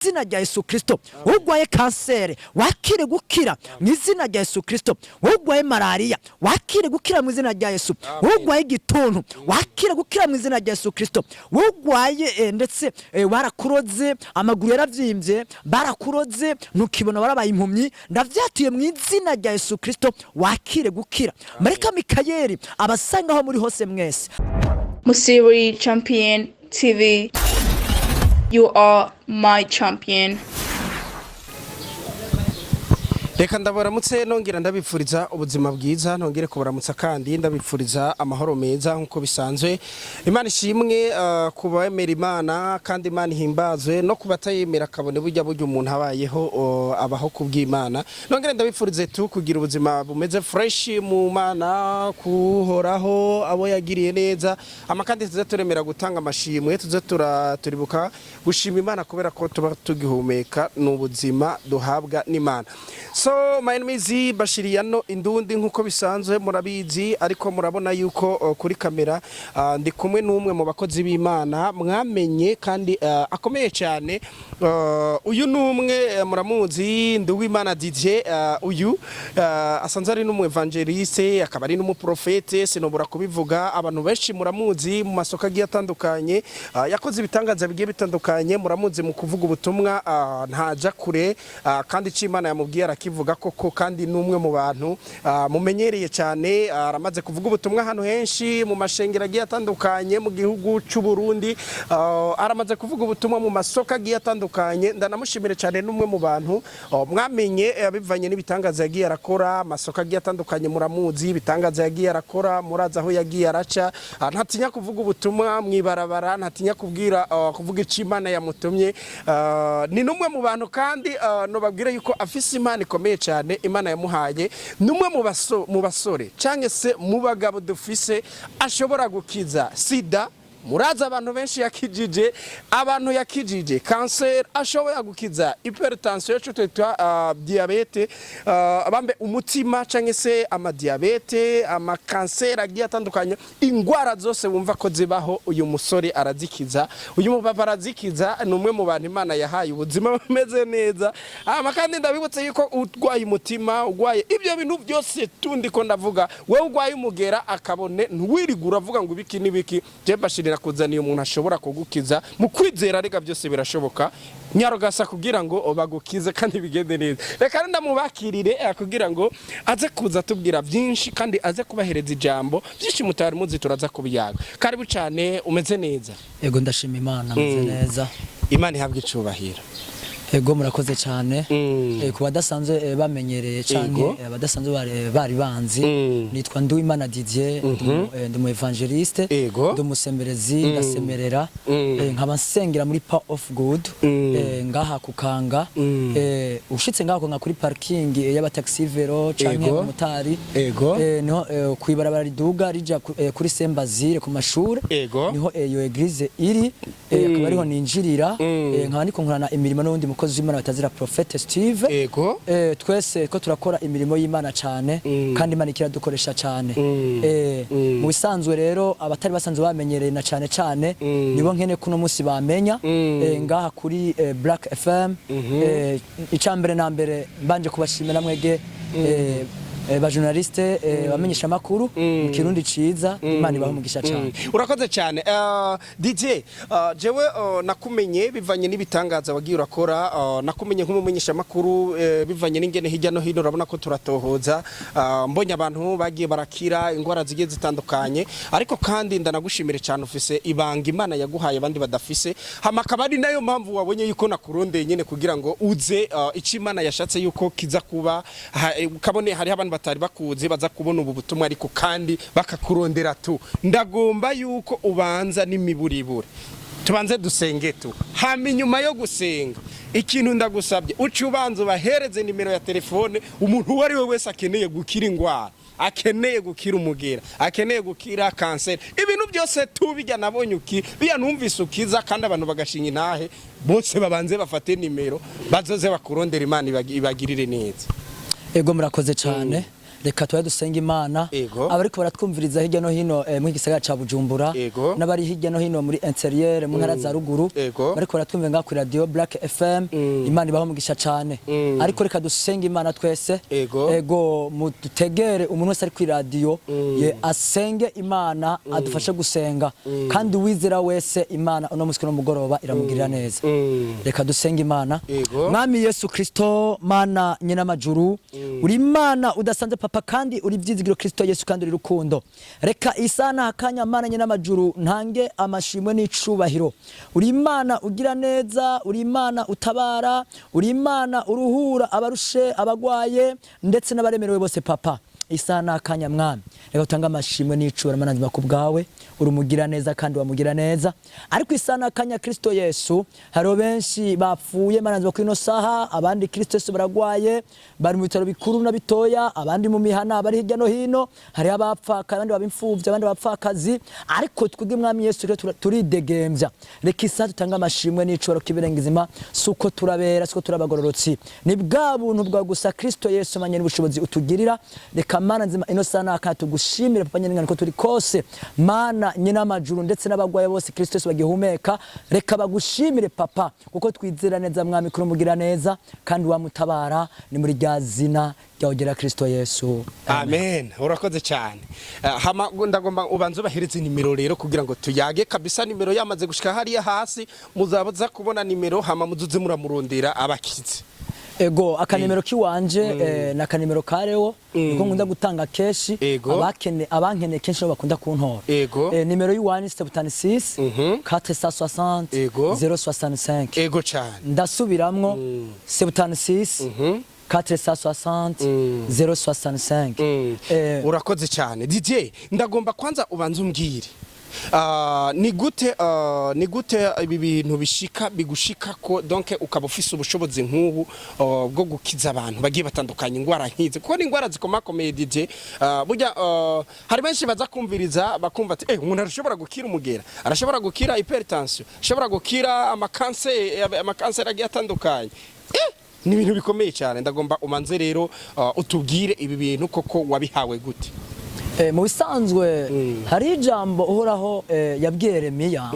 Izina rya Yesu Kristo, urwaye kanseri wakire gukira mu izina rya Yesu Kristo. Urwaye malariya wakire gukira mu izina rya Yesu. Urwaye igituntu wakire gukira mu izina rya Yesu Kristo. Urwaye ndetse barakuroze, amaguru yaravyimbye, barakuroze ntukibona, warabaye impumyi, ndavyatuye mu izina rya Yesu Kristo, wakire gukira. Marayika Mikayeli abasanga aho muri hose mwese. Musiri Champion TV. You are my champion. Reka ndabaramutse, nongera ndabipfuriza ubuzima bwiza, nongere kubaramutsa kandi ndabipfuriza amahoro meza nk'uko bisanzwe. Imana ishimwe ku bemera Imana, kandi Imana ihimbazwe no ku batayemera, kabone burya umuntu abayeho abaho ku bw'Imana. Nongere ndabipfurize tu kugira ubuzima bumeze fresh mu Mana kuhoraho abo yagiriye neza. Ama kandi tuze turemera gutanga amashimwe, tuze turibuka gushima Imana kubera ko tuba tugihumeka, ni ubuzima duhabwa n'Imana. So my name is Bashiriyano Indundi nkuko bisanzwe murabizi, ariko murabona yuko kuri kamera ndi kumwe n'umwe mu bakozi b'Imana mwamenye kandi akomeye cyane. Uyu ni umwe muramuzi, Nduwimana Didier. Uyu asanzwe ari n'umu évangéliste, akaba ari n'umuprofete, sinobura kubivuga. Abantu benshi muramuzi mu masoko agiye atandukanye, yakoze ibitangaza bigiye bitandukanye. Muramuzi mu kuvuga ubutumwa, ntaja kure, kandi icyo Imana yamubwiye arakivuga koko. Kandi ni umwe mu bantu mumenyereye cyane, aramaze kuvuga ubutumwa ahantu henshi mu mashengero agiye atandukanye mu gihugu cy'u Burundi, aramaze kuvuga ubutumwa mu masoko agiye atandukanye. Ndanamushimire cyane, n'umwe mu bantu mwamenye bivanye n'ibitangaza yagiye arakora. Amasoko agiye atandukanye muramuzi, ibitangaza yagiye arakora murazi aho yagiye araca. Ntatinya kuvuga ubutumwa mwibarabara, ntatinya kubwira kuvuga icyo Imana yamutumye. Ni n'umwe mu bantu kandi nobabwire yuko afise impano ikomeye cyane Imana yamuhaye. Ni umwe mu basore cyangwa se mu bagabo dufise ashobora gukiza sida. Murazi abantu benshi yakijije, abantu yakijije kanseri, ashoboye gukiza hypertension cyo twita diabète, bambe umutima cyangwa se amadiabète, amakanseri agiye atandukanye, ingwara zose wumva ko zibaho, uyu musore arazikiza, uyu mupapa arazikiza. Ni umwe mu bantu Imana yahaye ubuzima bumeze neza. Hama kandi ndabibutse yuko urwaye umutima, urwaye ibyo bintu byose tundi ko ndavuga, wowe urwaye umugera akabone, ntiwirigure uravuga ngo ibiki n'ibiki. Je Bashirira kuzaniye umuntu ashobora kugukiza mu kwizera. Rega byose birashoboka, nyarugasa kugira ngo bagukize kandi bigende neza. Reka ndamubakirire kugira ngo aze kuza atubwira byinshi kandi aze kubahereza ijambo byinshi mutari muzi, turaza kubiyaga. Karibu cyane, umeze neza? Ego, ndashima Imana, meze neza. Imana ihabwe icubahiro. Ego, murakoze cyane. Ku badasanzwe bamenyereye canke abadasanzwe bari banzi, nitwa Nduwimana Didier, ndi umu évangéliste, ndi umusemerezi, ndasemerera, nkaba nsengera muri Power of God ngaha kukanga. Ushitse ngaha kukanga kuri parking y'abataxi vélo canke abamotari, niho kwibarabara riduga rija kuri Sembazire ku mashure, niho iyo église iri, akaba ariho ninjirira. Nkaba ndiko nkorana imirimo n'uwundi mukozi w'Imana batazira Prophet Steve. Twese ko turakora imirimo y'Imana cyane, kandi Imana ikiradukoresha cyane. Mu bisanzwe rero, abatari basanzwe bamenyereye na cyane cyane nibo nkene kuno munsi bamenya ngaha kuri Black FM. Icambere na mbere mbanje kubashimira mwege ba journaliste, bamenyesha makuru mu Kirundi ciza. Imana ibahe umugisha cyane. Urakoze cyane, DJ. Jewe nakumenye bivanye n'ibitangaza wagiye urakora, nakumenye nk'umumenyesha makuru bivanye n'ingene hirya no hino urabona ko turatohoza, mbonye abantu bagiye barakira ingwara zigiye zitandukanye. Ariko kandi ndanagushimire cyane, ufise ibanga Imana yaguhaye abandi badafise. Hama akaba ari nayo mpamvu wabonye yuko nakurondeye nyene kugira ngo uze icyo Imana yashatse yuko kiza kuba kabone hariho abantu batari bakuzi baza kubona ubu butumwa, ariko kandi bakakurondera tu. Ndagomba yuko ubanza n'imiburiburi tubanze dusenge tu. Hama inyuma yo gusenga, ikintu ndagusabye, uce ubanza ubahereze nimero ya telefone, umuntu uwo ari we wese akeneye gukira ingwara, akeneye gukira umugera, akeneye gukira kanseri, ibintu byose tubijya nabonye uki biya numvise ukiza kandi abantu bagashinga intahe bose, babanze bafate nimero bazoze bakurondera. Imana ibagirire neza. Ego, murakoze cyane. Reka tubaye dusenga Imana. Abariko baratwumviriza hirya no hino mu gisagara ca Bujumbura, n'abari hirya no hino muri intérieur, mu ntara za ruguru, bariko baratwumva ngaha kuri radio Black FM, Imana ibaho umugisha cane. Ariko reka dusenge Imana twese. Ego, mudutegere, umuntu wese ari kuri radio ye asenge Imana adufashe gusenga, kandi uwizera wese Imana uno munsi no mugoroba iramugirira neza. Reka dusenge Imana. Mwami Yesu Kristo, Mana nyina majuru, uri Imana udasanzwe Papa, kandi uri byizigiro Kristo Yesu, kandi uri rukundo. Reka isana akanya, Mana nyina majuru, ntange amashimwe n'icubahiro. Uri Imana ugira neza, uri Imana utabara, uri Imana uruhura abarushe, abagwaye ndetse n'abaremerewe bose. Papa, isaha n'akanya, Mwami, reka utange amashimwe n'icubahiro. Mana nzima, ku bwawe uri umugira neza kandi wamugira neza. Ariko isaha n'akanya, Kristo Yesu, hariho benshi bapfuye, Mana nzima, kuri ino saha. Abandi, Kristo Yesu, baragwaye, bari mu bitaro bikuru na bitoya, abandi mu mihana, bari hirya no hino. Hariho abapfaka, abandi baba imfuvyi, abandi bapfakazi, ariko twebwe, Mwami Yesu Kristo, turidegembya. Reka isaha dutange amashimwe n'icubahiro k'ibirengizima. Si uko turabera, si uko turabagororotsi, ni bwa buntu bwa gusa, Kristo Yesu, manye n'ubushobozi utugirira. Reka, Mana nzima, ino saha n'akanya tugushimire, Papa nyine, ko turi kose, Mana nyina amajuru, ndetse n'abagwaye bose, Kristo Yesu, bagihumeka, reka bagushimire, Papa, kuko twizera neza, Mwami, kuri umugira neza kandi wamutabara. Ni muri rya zina ryawe, Kristo Yesu. Amen. Urakoze cyane. Hama ndagomba ubanze ubahereze nimero rero kugira ngo tuyage kabisa. Nimero yamaze gushika hariya hasi, muzabaza kubona nimero, hama muzuze muramurondera abakize. Ego, akanimero kiwanje na kanimero karewo niko nkunda gutanga kenshi. Abakene, abankene kenshi nibo bakunda kuntora. Nimero y'iwanje 76 460 065. Ego cyane. Ndasubiramwo: 76 460 065. Urakoze cyane, DJ. Ndagomba kwanza ubanze umbwire, ni gute ibi bintu bishika bigushika ko donc ukaba ufise ubushobozi nk'ubu bwo gukiza abantu bagiye batandukanye ingwara nkizi, kuko ni ingwara zikomakomeye, DJ? Burya hari benshi baza kumviriza bakumva ati umuntu arashobora gukira umugera, arashobora gukira hypertension, ashobora gukira amakanseri, amakanseri agiye atandukanye. Ni ibintu bikomeye cyane. Ndagomba umanze rero utubwire ibi bintu koko wabihawe gute? Mu bisanzwe hari ijambo Uhoraho yabwiye Yeremiya.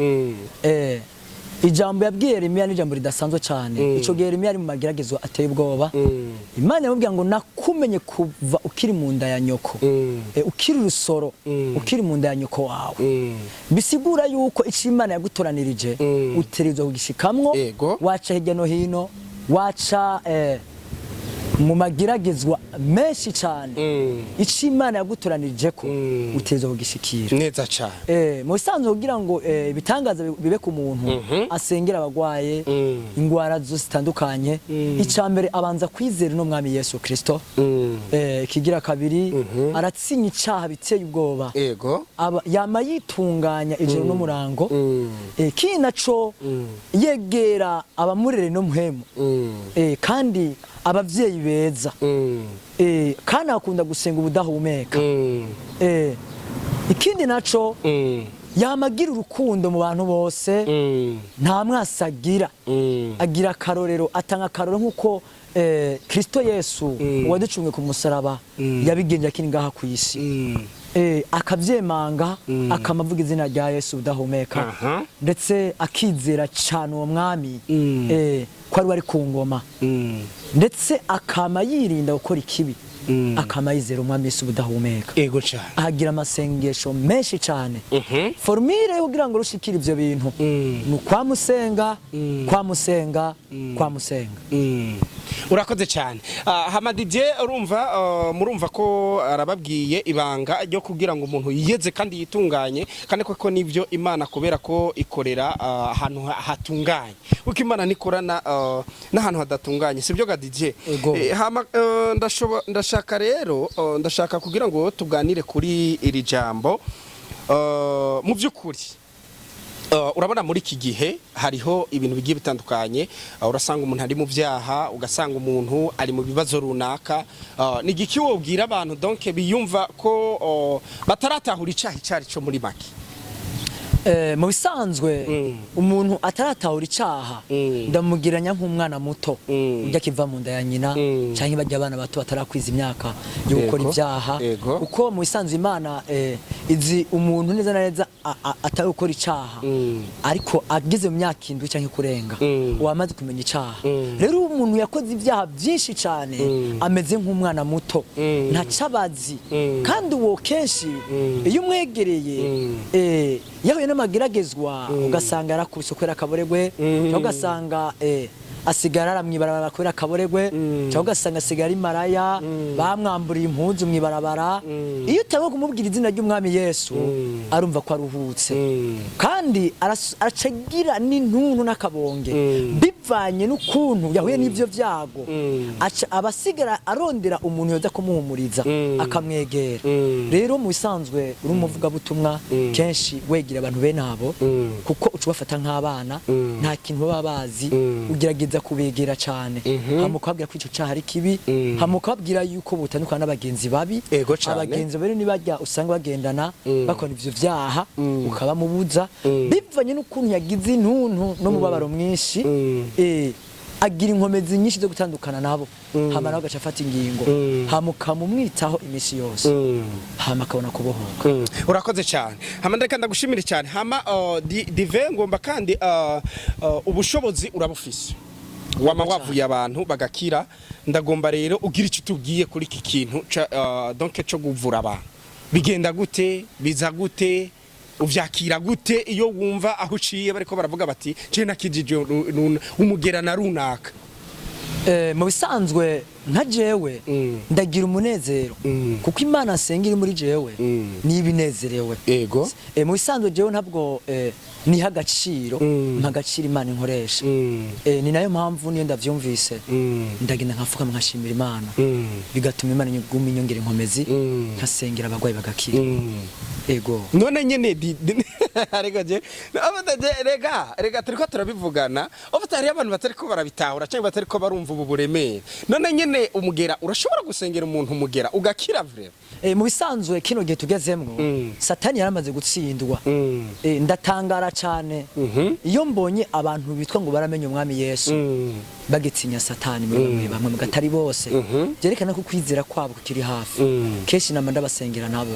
Ijambo yabwiye Yeremiya ni ijambo ridasanzwe cyane. Ico gihe Yeremiya ari mu mageragezo ateye ubwoba. Imana yamubwiye ngo: "Nakumenye kuva ukiri mu nda ya nyoko, ukiri urusoro, ukiri mu nda ya nyoko wawe." Bisigura yuko ico Imana yagutoranirije utegerezwa kugishikamwo. Waca hirya no hino, waca mu mageragezwa menshi cyane, ico Imana yagutoranirije ko utegerezwa kugishikira. Neza cyane. Mu bisanzwe, kugira ngo ibitangaza bibe ku muntu asengera abagwaye ingwara zose zitandukanye, icya mbere abanza kwizera uno Mwami Yesu Kristo. Ikigira kabiri, aratsinya icaha biteye ubwoba. Yama yitunganya ijoro n'umurango. Ikindi naco, yegera abamurere no muhemu, kandi abavyeyi beza, kandi akunda gusenga ubudahumeka. Ikindi naco, yama agira urukundo mu bantu bose, nta mwasi agira. Agira akarorero, atanga akarorero nk'uko Kristo Yesu waducunge ku musaraba yabigenje akiri ngaha ku isi. Akavyemanga, akamavuga izina rya Yesu udahumeka, ndetse akizera cyane uwo Mwami ko ari we ari ku ngoma, ndetse akama yirinda gukora ikibi, akama yizera Umwami Yesu udahumeka. Ego cyane. Agira amasengesho menshi cyane. Formule yo kugira ngo rushikire ivyo bintu ni ukwamusenga, kwamusenga, kwamusenga. Urakoze cyane. Hama Didier, urumva, murumva ko arababwiye ibanga ryo kugira ngo umuntu yiyeze kandi yitunganye, kandi koko nivyo. Imana, kubera ko ikorera ahantu hatunganye, kuko Imana nikorana n'ahantu hadatunganye, sibyo ga Didier? Ego. Hama ndashaka rero, ndashaka kugira ngo tuganire kuri iri jambo. Mu by'ukuri, urabona muri iki gihe hariho ibintu bigiye bitandukanye. Urasanga umuntu ari mu byaha, ugasanga umuntu ari mu bibazo runaka. Ni igiki wobwira abantu donc biyumva ko bataratahura icaha icari cyo muri make? Mu bisanzwe umuntu ataratahura icaha ndamugiranya nk'umwana muto ujya akiva mu nda ya nyina, canke bajya abana bato batarakwiza imyaka yo gukora ibyaha, kuko mu bisanzwe Imana izi umuntu neza na neza atari gukora icaha, ariko ageze mu myaka 7 canke kurenga wamaze kumenya icaha. Rero umuntu yakoze ibyaha byinshi cane ameze nk'umwana muto, ntacabazi, kandi uwo kenshi iyo umwegereye yahuye n'amageragezwa, ugasanga yarakubise kubera akaboregwe, cyangwa ugasanga asigara aramwibarabara kubera akaboregwe, cyangwa ugasanga asigara ari maraya, bamwamburiye impuzu mwibarabara. Iyo utangiye kumubwira izina ry'Umwami Yesu, arumva ko aruhutse, kandi aracagira n'intuntu n'akabonge bivanye n'ukuntu yahuye n'ivyo vyago. Aca abasigara arondera umuntu yoza kumuhumuriza, akamwegera. Rero mu bisanzwe uri umuvugabutumwa, kenshi wegera abantu bene abo, kuko uca ubafata nk'abana, nta kintu baba bazi. Ugerageza kubegera cyane, hama ukababwira ko ico caha ari kibi, hama ukababwira yuko butandukana n'abagenzi babi. Ego cane. Abagenzi babi nibajya usanga bagendana bakora ivyo vyaha, ukabamubuza. Bivanye n'ukuntu yagize intuntu n'umubabaro mwinshi, agira inkomezi nyinshi zo gutandukana nabo, hama nawe agaca afata ingingo, hama ukamumwitaho iminsi yose, hama akabona kubohoka. Urakoze cyane. Hama ndeka ndagushimire cyane. Hama Dive, ngomba kandi ubushobozi urabufise, wama wavuye abantu bagakira. Ndagomba rero ugira icyo utubwiye kuri iki kintu donc cyo kuvura abantu. Bigenda gute? Biza gute? Uvyakira gute iyo wumva aho uciye bariko baravuga bati: "Je nakijije umugera na runaka"? Mu bisanzwe nka jewe ndagira umunezero, kuko Imana nsenga iri muri jewe, niba inezerewe. Mu bisanzwe jewe ntabwo niha agaciro, mpa agaciro Imana inkoresha. Ni nayo mpamvu niyo ndavyumvise ndagenda nkafukama nkashimira Imana, bigatuma Imana iguma inyongera inkomezi, nkasengera abagwayi bagakira. Ego. None nyene ariko je rega rega turiko turabivugana, ufite hariyo abantu batariko barabitahura cyangwa batariko barumva ubu buremere. None nyene umugera, urashobora gusengera umuntu umugera ugakira vrai? Mu bisanzwe kino gihe tugezemwo, Satani yaramaze gutsindwa. Ndatangara cyane iyo mbonye abantu bitwa ngo baramenye Umwami Yesu bagitinya Satani muri bamwe bamwe, mugatari bose, byerekana ko kwizera kwabo kukiri hafi. Kenshi nama ndabasengera nabo.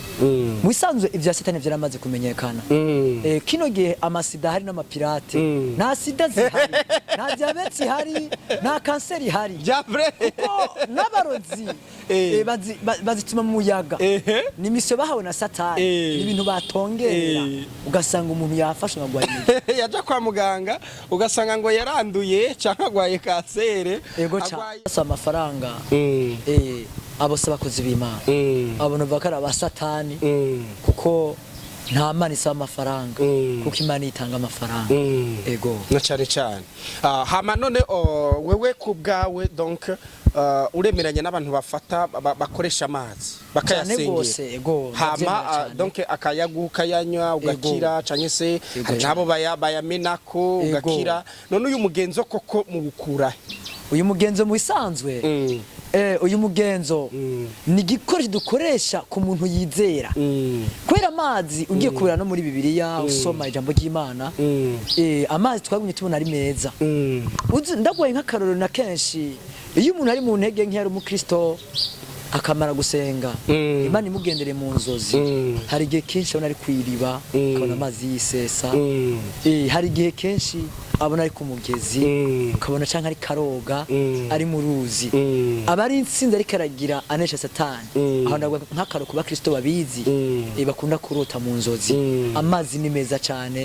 Mu bisanzwe ibya Satani byaramaze kumenyekana. Kino gihe amasida hari n'amapirate, nta sida zihari, nta diyabete ihari, nta kanseri ihari, Bya vrai. Kuko n'abarozi bazituma mu muyaga. Ni misiyo bahawe na Satani, ni ibintu batongera, ugasanga umuntu yafashwe ngo agwaye imiti. Yaja kwa muganga ugasanga ngo yaranduye cyangwa agwaye kansere. Ego cyane, basaba amafaranga. Abo si abakozi b'Imana, abo numva ko ari abasatani, kuko nta Mana isaba amafaranga, kuko Imana itanga amafaranga. Ego. Na cyane cyane. Hama none wewe ku bwawe, donc uremeranya n'abantu bafata bakoresha amazi Cyane bakayasengera, gose, ego, hama ndavyemera cane. Donc akayaguha ukayanywa ugakira, canke se hari n'abo bayamenako ugakira. None uyu mugenzo koko muwukura? Uyu mugenzo mu bisanzwe, uyu mugenzo ni igikoresho dukoresha ku muntu yizera, kubera amazi ugiye kubera no muri Bibiliya, usoma ijambo ry'Imana, amazi twagumye tubona ari meza. Uzi, ndaguhaye nk'akarorero, na kenshi iyo umuntu ari mu ntege nke, ari umukristo, akamara gusenga, Imana imugendere mu nzozi, hari igihe kenshi abona ari kwiriba, akabona amazi yisesa. Hari igihe kenshi abona ari ku mugezi, ukabona canke ari karoga, ari mu ruzi, aba ari intsinzi ariko aragira, anesha Satani. Aho ndavuga nk'akaro ku bakristo babizi, bakunda kurota mu nzozi. Amazi ni meza cyane.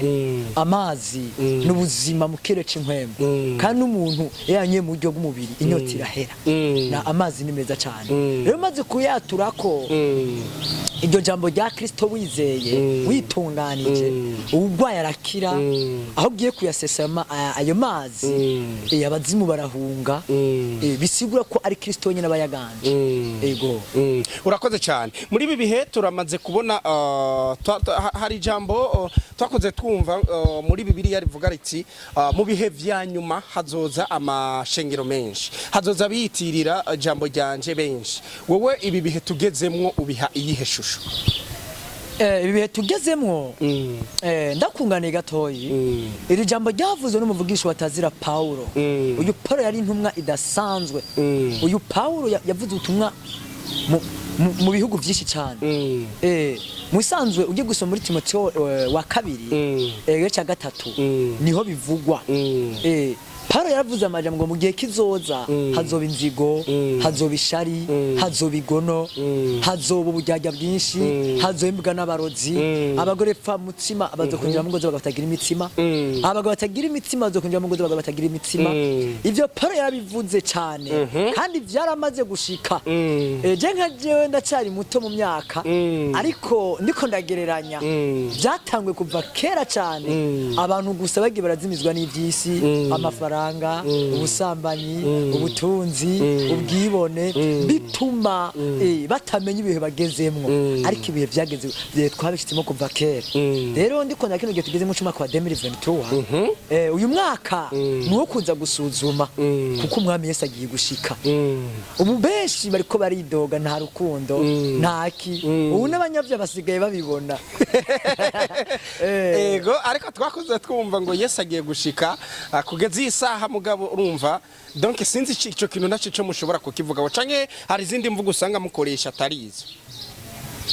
Amazi n'ubuzima mu kirere c'inkwemu, kandi n'umuntu iyo yanyoye mu buryo bw'umubiri inyota irahera. Na amazi ni meza cyane. Rero umaze kuyaturako iryo jambo rya Kristo, wizeye, witunganije, uwurwaye arakira. Aho ugiye kuyasesa ayo mazi, abazimu barahunga. Bisigura ko ari Kristo wenyine aba yaganje. Ego. Urakoze cyane. Muri ibi bihe turamaze kubona hari ijambo twakoze twumva muri Bibiliya rivuga riti: "Mu bihe vya nyuma hazoza amashengero menshi, hazoza biyitirira ijambo ryanje benshi." Wowe ibi bihe tugezemwo ubiha iyihe shusho? Ibi bihe tugezemwo, ndakunganiye gatoyi. Iri jambo ryavuzwe n'umuvugisha watazira Paulo. Uyu Paulo yari intumwa idasanzwe. Uyu Paulo yavuze ubutumwa mu bihugu byinshi cyane. Mu bisanzwe ugiye gusoma muri Timoteyo wa kabiri, igice cya gatatu, niho bivugwa. Paulo yaravuze amajambo ngo mu gihe kizoza hazoba inzigo, hazoba ishari, hazoba igono, hazoba uburyarya bwinshi, hazoba imbwa n'abarozi, abagore pfa mutsima bazokwinjira mu ngo z'abagabo batagira imitsima, abagabo batagira imitsima bazokwinjira mu ngo z'abagabo batagira imitsima. Ivyo Paulo yarabivuze cyane kandi vyaramaze gushika. Je nka jewe ndacyari muto mu myaka, ariko ndiko ndagereranya, byatanguye kuva kera cyane. Abantu gusa bagiye barazimizwa n'ivy'isi, amafaranga, ubusambanyi, ubutunzi, ubwibone, bituma batamenya ibihe bagezemwo. Ariko ibihe byageze twabishitsemo kuva kera. Rero ndiko na kino gihe tugezemo c'umwaka wa 2023, uyu mwaka ni uwo kuza gusuzuma, kuko umwami Yesu agiye gushika. Ubu benshi bariko baridoga, nta rukundo, ntaki. Ubu n'abanyabya basigaye babibona. Ego, ariko twakuze twumva ngo Yesu agiye gushika, kugeza iyi saha mugabo urumva, donc sinzi ico kintu naco ico mushobora kukivugaho, canke hari izindi mvugo usanga mukoresha atari izo?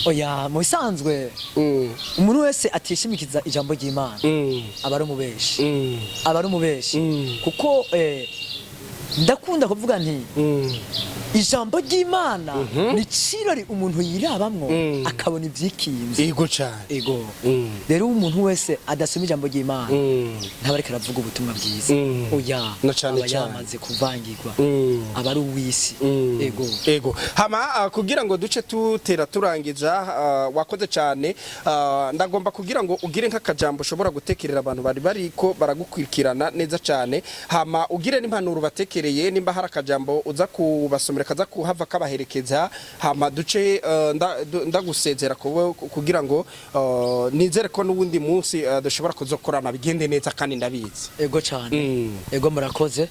Oya, mu bisanzwe umuntu wese atishimikiza ijambo ry'Imana aba ari umubeshi, aba ari umubeshi. Kuko ndakunda kuvuga nti ijambo ry'Imana ni cirori umuntu yirabamwo akabona ivyikinze. Ego cane. Ego. Rero umuntu wese adasoma ijambo ry'Imana ntaba ariko aravuga ubutumwa bwiza. Oya, Na cane aba cane. yamaze kuvangirwa, aba ari uw'isi. Ego. Ego. Hama kugira ngo duce tutera turangiza, wakoze cyane, ndagomba kugira ngo ugire nk'akajambo ushobora gutekerera abantu bari bariko baragukurikirana neza cyane, hama ugire n'impanuro batekereye, nimba hari akajambo uza kubasomera kaza kuhava kabaherekeza, hama duce ndagusezera kugira ngo nizere ko n'uwundi munsi dushobora kuzokorana bigende neza, kandi ndabizi. Ego cyane. Ego, murakoze.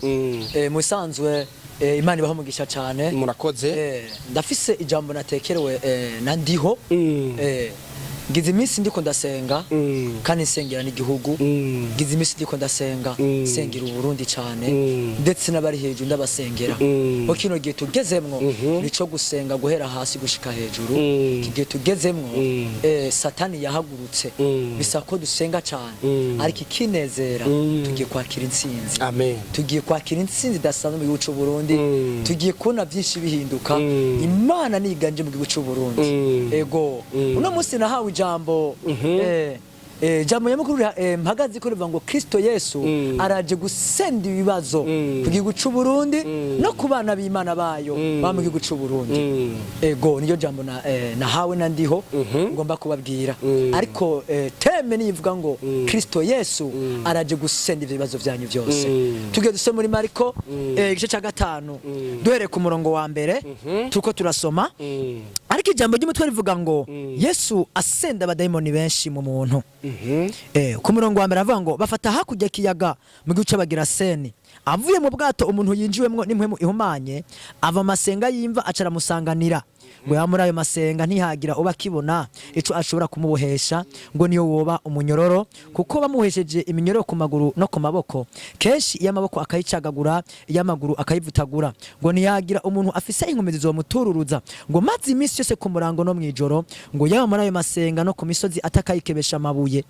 Mu bisanzwe Imana ibaho umugisha cyane. Murakoze. Ndafise ijambo natekerewe na ndiho. Ngize iminsi ndiko ndasenga kandi nsengera n'igihugu. Ngize iminsi ndiko ndasenga, nsengera Uburundi cyane, ndetse n'abari hejuru ndabasengera. Ko kino gihe tugezemwo nico gusenga guhera hasi gushika hejuru. Iki gihe tugezemwo, Satani yahagurutse, bisaba ko dusenga cyane. Ariko ikinezera, tugiye kwakira intsinzi. Amen. Tugiye kwakira intsinzi idasanzwe mu gihugu cy'u Burundi. Tugiye kubona byinshi bihinduka. Imana niganje mu gihugu cy'u Burundi. Ego. Uno munsi nahawe ijambo, ijambo nyamukuru mpagaze ko rivuga ngo Kristo Yesu araje gusenda ibibazo ku gihugu cy'u Burundi no ku bana b'Imana bayo ba mu gihugu cy'u Burundi. Ego, niyo jambo nahawe na ndiho ngomba kubabwira. Ariko thème nivuga ngo Kristo Yesu araje gusenda ivyo bibazo vyanyu byose. Tugiye dusome muri Mariko, igice cya gatanu, duhereye ku murongo wa mbere turiko turasoma. Ariko ijambo ry'umutwe rivuga ngo Yesu asenda abadayimoni benshi mu muntu. Ku murongo wa mbere avuga ngo bafata hakurya kiyaga mu gihugu c'Abageraseni. Avuye mu bwato, umuntu yinjiwemwo n'impwemu ihumanye ava amasenga y'imva, aca aramusanganira. Ngo yaba muri ayo masenga ntihagira uba akibona ico ashobora kumubohesha, ngo niyo woba umunyororo, kuko bamuhesheje iminyororo ku maguru no ku maboko, kenshi iyo amaboko akayicagagura, iyo amaguru akayivutagura. Ngo ntiyagira umuntu afise inkomezi zomutururuza. Ngo maze iminsi yose ku murango no mw'ijoro, ngo yaba muri ayo masenga no ku misozi, atakayikebesha amabuye.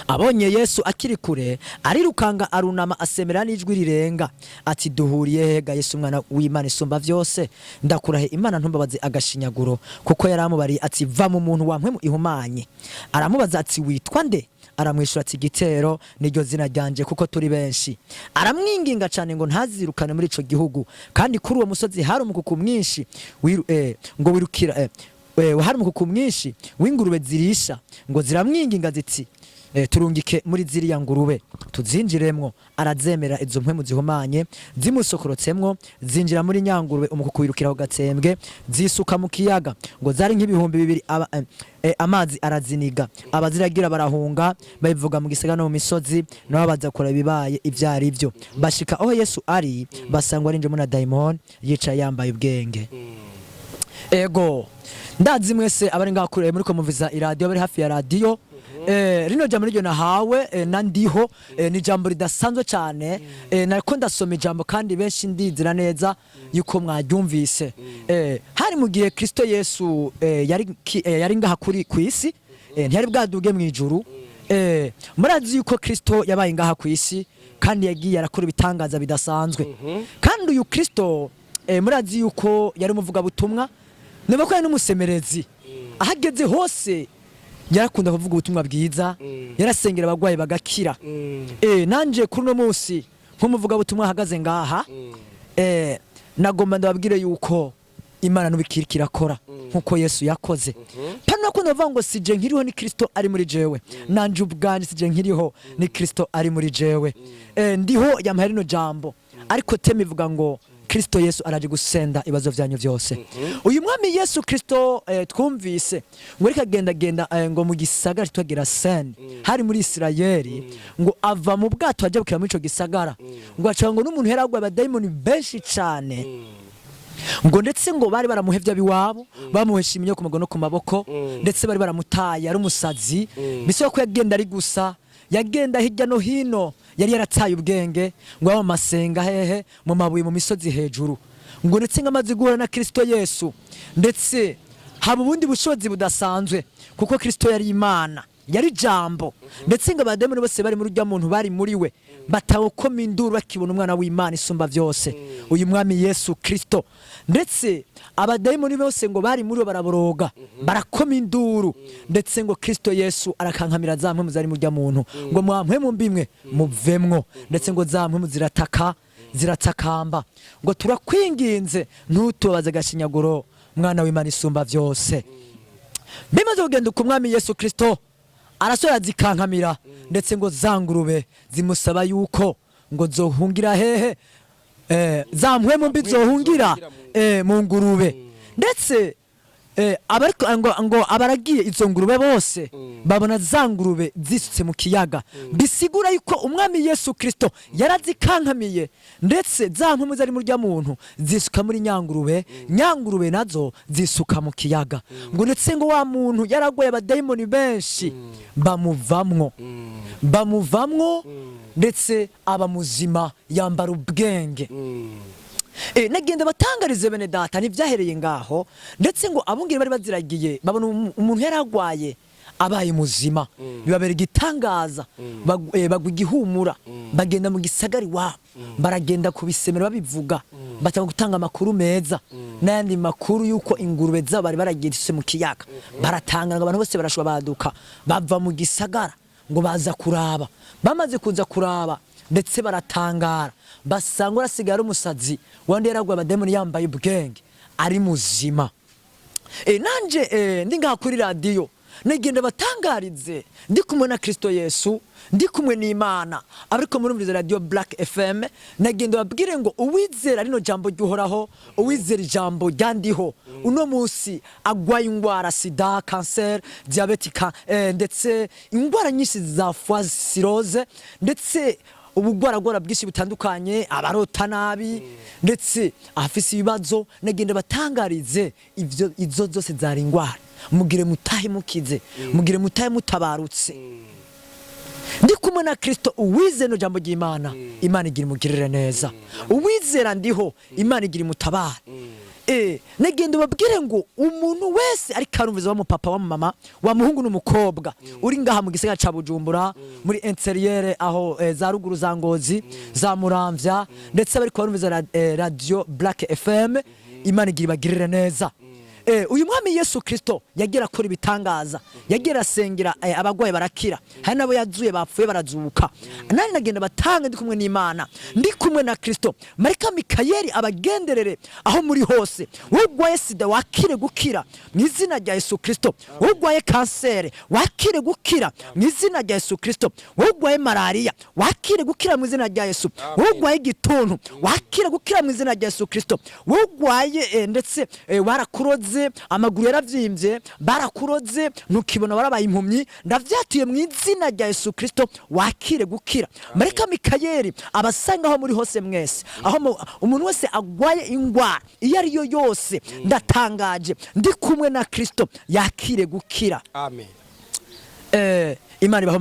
Abonye Yesu akiri kure, arirukanga, arunama, asemera n'ijwi rirenga ati: "Duhuriye hega, Yesu umwana w'Imana isumba vyose? Ndakurahe Imana, ntumbabaze agashinyaguro." Kuko yaramubariye ati: "Va mu muntu wa mpwemu ihumanye." Aramubaza ati: "Witwa nde?" Aramwishyura ati: "Gitero niryo zina ryanje, kuko turi benshi." Aramwinginga cyane ngo ntazirukane muri ico gihugu. Kandi kuri uwo musozi hari umukuku mwinshi ngo wirukira, hari umukuku mwinshi w'ingurube zirisha. Ngo ziramwinginga ziti: "Turungike muri ziriya ngurube tuzinjiremwo." Arazemera. Izo mpwemu zihumanye zimusokorotsemwo zinjira muri nyangurube, umukuku wirukira ku gatsembwe, zisuka mu kiyaga. Ngo zari nk'ibihumbi 2, amazi araziniga. Abaziragira barahunga, babivuga mu gisagara no mu misozi, nabo baza kuraba ibibaye ivyo ari byo. Bashika aho Yesu ari, basangwa arinjemo na dayimoni, yicaye yambaye ubwenge. Ego. Ndazi mwese abari ngaha kure muri komuviza iradiyo, bari hafi ya radiyo. Rino jambo niryo nahawe na ndiho, ni ijambo ridasanzwe cyane. Nariko ndasoma ijambo kandi benshi ndizira neza yuko mwaryumvise. Hari mu gihe Kristo Yesu yari ngaha kuri ku isi, ntiyari bwaduge mu ijuru. Murazi yuko Kristo yabaye ngaha ku isi kandi yagiye arakora ibitangaza bidasanzwe. Kandi uyu Kristo, murazi yuko yari umuvugabutumwa, niba ko yari n'umusemerezi. Ahageze hose yarakunda kuvuga ubutumwa bwiza, yarasengera abagwayi bagakira. Nanje kuri uno munsi nk'umuvugabutumwa ahagaze ngaha, nagomba ndababwire yuko Imana n'ubikiri kirakora nkuko Yesu yakoze. Pano ko ndavuga ngo sije nkiriho, ni Kristo ari muri jewe. Nanje ubwanje sije nkiriho, ni Kristo ari muri jewe. Ndiho yampaye rino jambo, ariko thème ivuga ngo Kristo Yesu araje gusenda ibibazo vyanyu vyose. Uyu mwami Yesu Kristo, twumvise ngo ariko agendagenda ngo mu gisagara cyitwa Gerasene, hari muri Isirayeli, ngo ava mu bwato ajya bukira muri ico gisagara, ngo aca ngo n'umuntu yaragwaye abadayimoni benshi cane, ngo ndetse ngo bari baramuhevye abiwabo, bamuhesha iminyo ku maguru no ku maboko, ndetse bari baramutaye ari umusazi. Bisaba ko yagenda ari gusa, yagenda hirya no hino, yari yarataye ubwenge, ngo aba mu masenga hehe, mu mabuye, mu misozi hejuru. Ngo ndetse ngo amaze guhura na Kristo Yesu, ndetse haba ubundi bushobozi budasanzwe, kuko Kristo yari Imana, yari jambo. Ndetse ngo abadayimoni bose bari muri urya muntu, bari muri we, batawukoma induru bakibona umwana w'Imana isumba byose, uyu mwami Yesu Kristo. Ndetse abadayimoni bose ngo bari muri we baraboroga, barakoma induru. Ndetse ngo Kristo Yesu arakankamira za mpwemu zari muri urya muntu, ngo mwa mpwemu mbimwe muvemwo. Ndetse ngo za mpwemu zirataka, ziratakamba ngo turakwinginze, ntutubabaze agashinyaguro, mwana w'Imana isumba byose. Bimaze kugenda uko, umwami Yesu Kristo arasora zikankamira. Ndetse ngo za ngurube zimusaba yuko ngo zohungira hehe, za mpwemu mbi zohungira mu ngurube. Ndetse abariko ngo abaragiye izo ngurube bose babona za ngurube zisutse mu kiyaga. Bisigura yuko umwami Yesu Kristo yarazikankamiye, ndetse za mpwemu zari muri rya muntu zisuka muri nyangurube, nyangurube nazo zisuka mu kiyaga. Ngo ndetse ngo wa muntu yaragoye abadayimoni benshi bamuvamwo, ndetse aba muzima, yambara ubwenge. Nagenda batangarize bene data, ntibyahereye ngaho. Ndetse ngo abungeri bari baziragiye babona umuntu yaragwaye abaye muzima, bibabera igitangaza. Bagwa igihumura, bagenda mu gisagara iwabo, baragenda kubisemera babivuga, batanga gutanga amakuru meza n'ayandi makuru y'uko ingurube zabo bari baragiye mu kiyaga. Baratanga ngo abantu bose barashobora baduka bava mu gisagara ngo baza kuraba. Bamaze kuza kuraba, ndetse baratangara, basanga urasigaye ari umusazi wandi yaraguye abademoni yambaye ubwenge, ari muzima. Nanje ndi ngaha kuri radiyo, nagenda batangarize ndi kumwe na Kristo Yesu, ndi kumwe n'Imana. Ariko murumviriza radiyo Black FM, nagenda babwire ngo uwizera rino jambo ry'Uhoraho, uwizera ijambo ryandiho uno munsi, agwaye ingwara sida, kanseri, diyabete, ndetse ingwara nyinshi za foie, cirrhose, ndetse ubugwaragwara bwinshi butandukanye, abarota nabi, ndetse afise ibibazo, nagenda batangarize ivyo izo zose zari ingwara, mugire mutahe mukize, mugire mutahe mutabarutse. Ndi kumwe na Kristo. Uwizera no jambo ry'Imana, Imana igira imugirire neza. Uwizera ndiho, Imana igira imutabare. Nagenda ubabwire ngo umuntu wese ariko arumviza, wa mupapa, wa mama, wa muhungu n'umukobwa uri ngaha mu gisagara ca Bujumbura, muri intérieur aho, za ruguru, za Ngozi, za Muramvya, ndetse bariko barumviza radio Black FM, Imana igira ibagirire neza. Uyu mwami Yesu Kristo yagira akora ibitangaza, yagira asengera abagwayi barakira, hari nabo yazuye bapfuye barazuka. Nani nagenda batanga ndi kumwe n'Imana, ndi kumwe na Kristo. Marika Mikayeli abagenderere aho muri hose. Ugwaye sida wakire gukira mu izina rya Yesu Kristo. Ugwaye kanseri wakire gukira mu izina rya Yesu Kristo. Ugwaye malaria wakire gukira mu izina rya Yesu. Ugwaye igituntu wakire gukira mu izina rya Yesu Kristo. Ugwaye ndetse warakuroze. Barakuroze, amaguru yaravyimbye, barakuroze, ntukibona, warabaye impumyi. Ndavyatuye mu izina rya Yesu Kristo, wakire gukira. Marayika Mikayeli abasanga aho muri hose mwese, aho umuntu wese agwaye ingwara iyo ari yo yose, ndatangaje ndi kumwe na Kristo, yakire gukira. Amen. Imana ibaho.